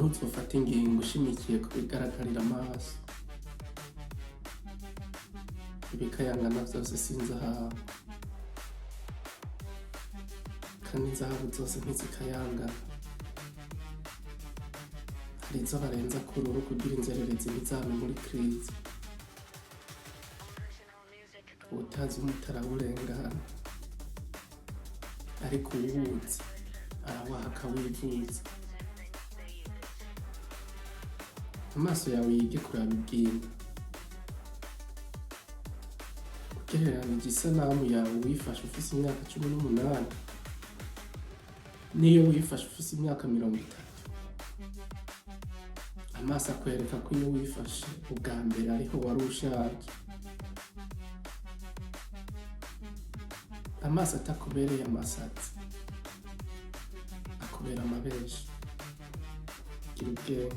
Ntuzofate ingingo ushimikiye ku bigaragarira amaso. Ibikayangana vyose si inzahabu, kandi inzahabu zose ntizikayangana. Hari izo barenza ku ruhu kugira inzererezi ntizame muri crise. Uwutazi umuti arawurengana, ariko uwuwuzi arawaha akawivuza. Amaso yawe yige kuraba ibwina. Ugereranije isanamu yawe wifashe ufise imyaka 18 n'iyo wifashe ufise imyaka 30, amaso akwereka ko iyo wifashe ubwa mbere ariho wari ushaje. Amaso atakubereye amasatsi akubera amabeshi. Gira ubwenge.